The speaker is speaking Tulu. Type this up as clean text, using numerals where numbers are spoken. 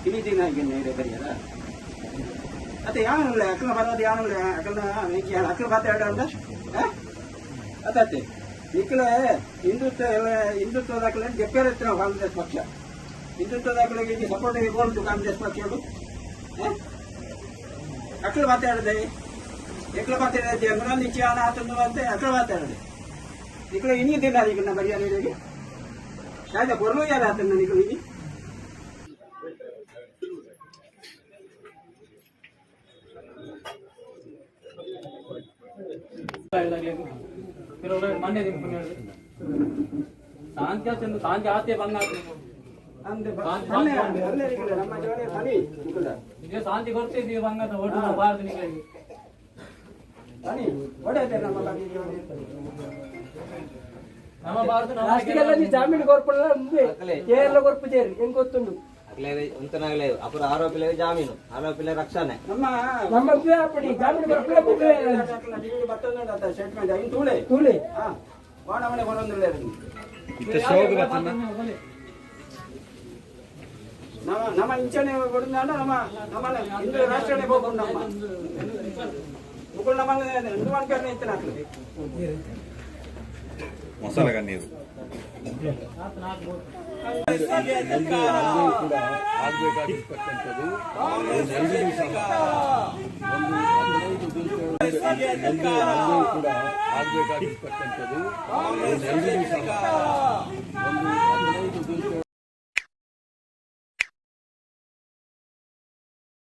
ಇನಿ ದಿನ ಇರೆ ಬರಿಯರ ಅತ್ತೆ ಯಾನುಲ್ಲ ಅಕ್ಕನ ಬರೋದು ಯಾನುಲ್ಲ ಅಕ್ಕನ ಅಕ್ಕನ ಮಾತಾಡ ಅತ್ತೆ ಇಕ್ಕಲೆ ಹಿಂದುತ್ವ ಹಿಂದುತ್ವ ದಾಖಲೆ ಜಪ್ಪೇರ ಕಾಂಗ್ರೆಸ್ ಪಕ್ಷ ಹಿಂದುತ್ವ ದಾಖಲೆಗೆ ಸಪೋರ್ಟ್ ಇರ್ಬೋದು ಕಾಂಗ್ರೆಸ್ ಪಕ್ಷಗಳು. ಅಕ್ಕಳು ಮಾತಾಡದೆ ಎಕ್ಕಳ ಮಾತಾಡದೆ ನಿಶ್ಚಯ ಆತಂದು ಅಂತ ಅಕ್ಕಳು ಮಾತಾಡದೆ ಇಕ್ಕಳ ಇನಿ ದಿನ ಈಗ ಬರಿಯಾರಿಗೆ ಯಾಕೆ ಕೊರಲು ಯಾರು ಆತನ ನಿಕಲು ಇನಿ. ಶಾಂತಿ ಆತಂದು ಶಾಂತಿ ಆತೆ ಬಂಗ ನಮ್ಮ ಜೋಡಿ ತನಿ ನಿಕುಲ ಇದೇ ಶಾಂತಿ ಕೊಡ್ತಿದ್ದೀವಿ ಬಂಗದ ಓಟು ಬಾರದು ನಿಮಗೆ. ತನಿ ಒಡೆದೆ ನಮ್ಮ ಬಗ್ಗೆ ಜೋಡಿ. ನಮ್ಮ ಭಾರತ ಲಾಸ್ಟಿಗೆಲ್ಲ ನೀ ಜಾಮೀನು ಕೊರ್ಪಲ್ಲ ಕೇರಳ ಕೊರ್ಪು ಸೇರಿ ಹೆಂಗ್ ಗೊತ್ತುಂಡು. ಉಂತನಾಗಲೇ ಅಪರ ಆರೋಪಿಗಳಿಗೆ ಜಾಮೀನು, ಆರೋಪಿಗಳ ರಕ್ಷಣೆ. ನಮ್ಮ ನಮ್ಮ ಅಪ್ಪಡಿ ಜಾಮೀನು ಕೊರ್ಪಲ್ಲ. ಸ್ಟೇಟ್ಮೆಂಟ್ ಐನ್ ತೂಳೆ ತೂಲೆ. ಹಾ ವಾಣವಣೆ ಕೊರೊಂದುಳ್ಳೆ. ನಮ್ಮ ನಮ್ಮ ಇಂಚನೆ ಕೊಡುದಾಂಡ ನಮ್ಮ ನಮ್ಮ ಹಿಂದೂ ರಾಷ್ಟ್ರನೇ ಹೋಗ್ಕೊಂಡು ನಮ್ಮ ಮುಕುಲ್ ನಮ್ಮ ಹಿಂದೂ ಅನ್ಕರಣೆ ಇತ್ತು ನಾಕ್ಲು. ಮಸಾಲೆಗ ನೀರು ಮುಂದೆ ಮುಂದೆ ಕೂಡ ಆಗಬೇಕಾಗಿರ್ತಕ್ಕಂಥದ್ದು ಎಲ್ಲರಿಗೂ ಸಹ ಒಂದು 15 ದಿವಸಗಳ ಮುಂದೆ ಮುಂದೆ ಕೂಡ ಆಗಬೇಕಾಗಿರ್ತಕ್ಕಂಥದ್ದು ಎಲ್ಲರಿಗೂ ಸಹ ಒಂದು 15 ದಿವಸಗಳ